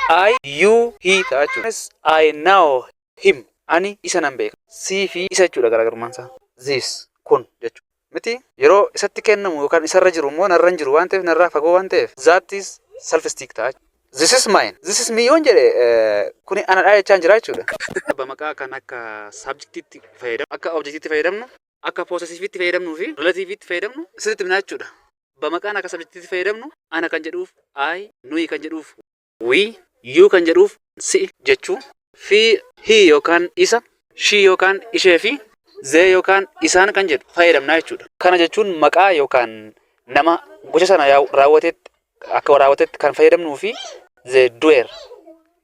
I, you, he ta'a jechuudha. I know him. Ani isa nan beeka. Si fi isa jechuudha garaagarummaan isaa. This, kun jechuudha. Miti yeroo isatti kennamu yookaan isarra jiru immoo narra hin jiru waan ta'eef, narraa fagoo waan ta'eef, that is self stick ta'a. This is mine. This is me yoon jedhe, kuni anadhaa jechaan jira jechuudha. Bamaqaa kan akka subjectiitti fayyadamu, akka objectiitti fayyadamnu, akka possessive'itti fayyadamnuu fi relative'itti fayyadamnu sirriitti himnaa jechuudha. Bamaqaan akka subjectiitti fayyadamnu ana kan jedhuuf I, nuyi kan jedhuuf we, you kan jedhuuf si jechuu fi he yookaan isa, she yookaan ishee fi they yookaan isaan kan jedhu fayyadamnaa jechuudha. Kana jechuun maqaa yookaan nama gocha sana raawwatetti akka raawwatetti kan fayyadamnuu fi the doer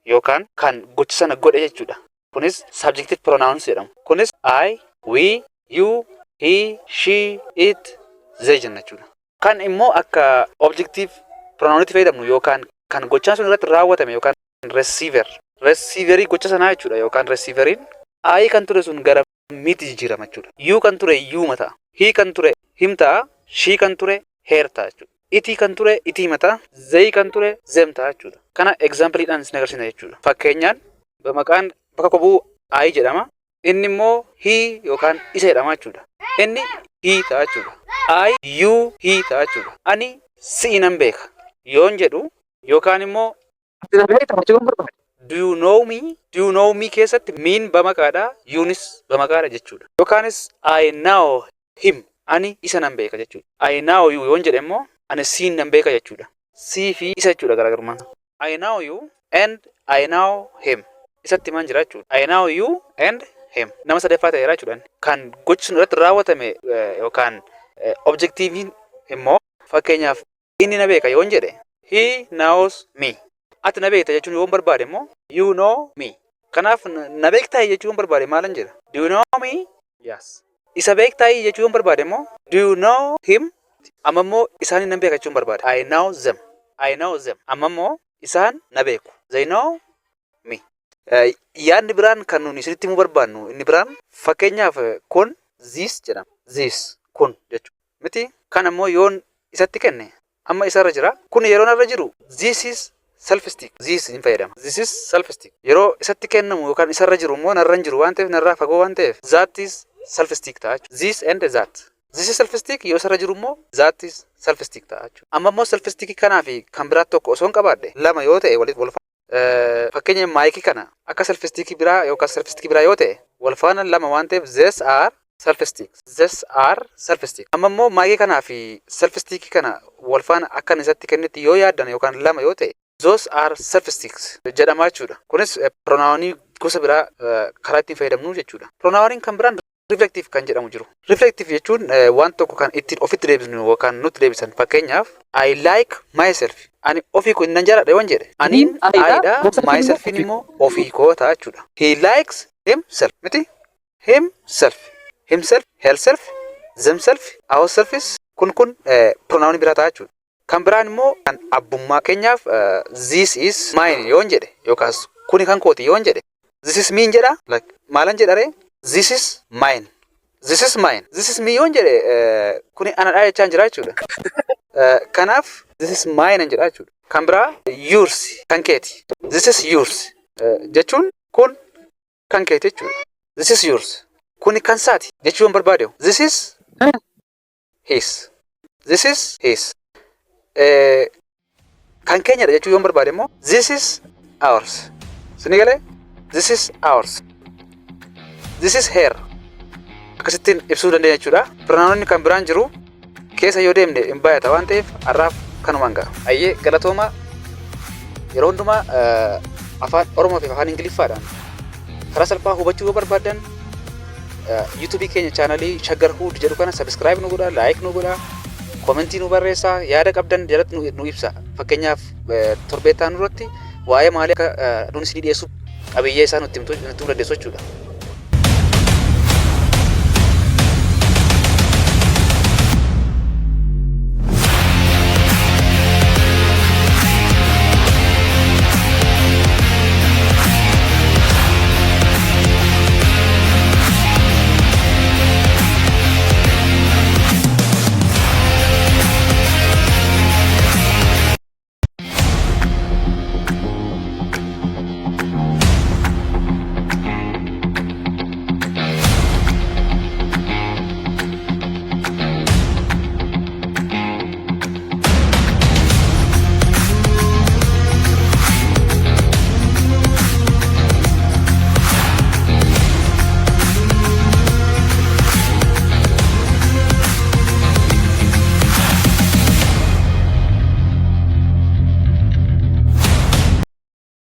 yookaan kan gocha sana godhe jechuudha. Kunis subjective pronouns jedhamu. Kunis I, we, you, he, she, it, they jenna jechuudha. Kan immoo akka objective pronounitti fayyadamnu yookaan kan gochaan sun irratti raawwatame yookaan receiver. Receiverii gocha sanaa jechuudha yookaan receiveriin I kan ture sun gara me'tti jijjiirama jechuudha. You kan ture you ta'a. He kan ture him ta'a. She kan ture her ta'a jechuudha. It kan ture it ta'a. They kan ture them ta'a jechuudha. Kana exampleidhaan isin agarsiisna jechuudha. Fakkeenyaan bamaqaan bakka kobuu I jedhama. Inni immoo he yookaan isa jedhama jechuudha. Inni he ta'a jechuudha. I, you, he ta'a jechuudha. Ani si'i nan beeka yoon jedhu yookaan immoo do you know me? Do you know me keessatti me'n bamaqaadha, you'nis bamaqaadha jechuudha. Yookaanis I know him. Ani isa nan beeka jechuudha. I know you yoon jedhe immoo ani siin nan beeka jechuudha. Sii fi isa jechuudha garaagarummaan. I know you and I know him. Isatti himaan jira jechuudha. I know you and him. Nama sadaffaa ta'eera jechuudha. Kan gochi sun irratti raawwatame yookaan objectiviin immoo, fakkeenyaaf, inni na beeka yoon jedhe, he knows me. Ati na beekta jechuun yoon barbaade immoo, you know me. Kanaaf na beektaa jechuu yoon barbaade maalan jedha? Do you know me? Yes. Isa beektaa jechuu yoon barbaade immoo, do you know him? Amma immoo isaan nan beeka jechuun barbaade. I know them. I know them. Amma immoo isaan na beeku. They know me. Yaadni biraan kan nuti isinitti himuu barbaannu inni biraan, fakkeenyaaf, kun this jedhama. This, kun jechuudha. Miti kan ammoo yoon isatti kenne amma isarra jira. Kun yeroo narra jiru this is self stick. This hin fayyadama. This is self stick. Yeroo isatti kennamu yookaan isarra jiru immoo narra hin jiru waan ta'eef, narraa fagoo waan ta'eef, that is self stick ta'a jechuudha. This and that. This is self stick, yoo isarra jiru immoo that is self stick ta'a jechuudha. Amma immoo self stick kanaa fi kan biraa tokko osoo hin qabaadhe, lama yoo ta'e walitti wal fakkeenya maayikii kana akka self stick biraa yookaan self stick biraa yoo ta'e wal faana lama waan ta'eef, these are self sticks. These are self stick. Amma immoo maayikii kanaa fi self stick kana wal faana akka isatti kennetti yoo yaaddan yookaan lama yoo ta'e, those are self sticks jedhama jechuudha. Kunis pronounii gosa biraa karaa ittiin fayyadamnu jechuudha. Pronouniin kan biraan reflective kan jedhamu jiru. Reflective jechuun waan tokko kan ittiin ofitti deebisnu yookaan nutti deebisan. Fakkeenyaaf, I like myself. Ani ofii koo nan jaalladha yoon jedhe. Aniin I'dha, myselfin immoo ofii koo ta'a jechuudha. He likes himself. Miti? Himself. Himself, herself, themself, ourselves kun pronounii biraa ta'a jechuudha. Kan biraan immoo kan abbummaa keenyaaf, this is mine yoon jedhe yookaas kuni kan kooti yoon jedhe, this is me jedha, maalan jedha ree? This is mine. This is mine. This is me yoon jedhe, kuni anadhaa jechaan jira jechuudha. Kanaaf this is mine jedha jechuudha. Kan biraa yours, kan keeti. This is yours jechuun kun kan keeti jechuudha. This is yours. Kuni kan saati jechuu yoon barbaade, this is his. This is his. Kan keenyadha jechuu yoon barbaade immoo, this is ours. Sini galee? This is ours. This is her. Akkasittiin ibsuu dandeenya jechuudha. Pronounonni kan biraan jiru, keessa yoo deemne hin baay'ata waan ta'eef har'aaf kanumaan ga'a. Ayyee, galatooma. Yeroo hundumaa afaan Oromoo fi afaan Ingiliffaadhaan karaa salphaa hubachuu yoo barbaaddan, YouTubeii keenya channelii Shaggar Hood jedhu kana subscribe nu godhaa, like nu godhaa, commentii nu barreessaa, yaada qabdan jalatti nu ibsa. Fakkeenyaaf, torbee itti aanu irratti waa'ee maalii akka nuun isinii dhiyeessu qabiyyee isaa nutti himuu dandeessu jechuudha.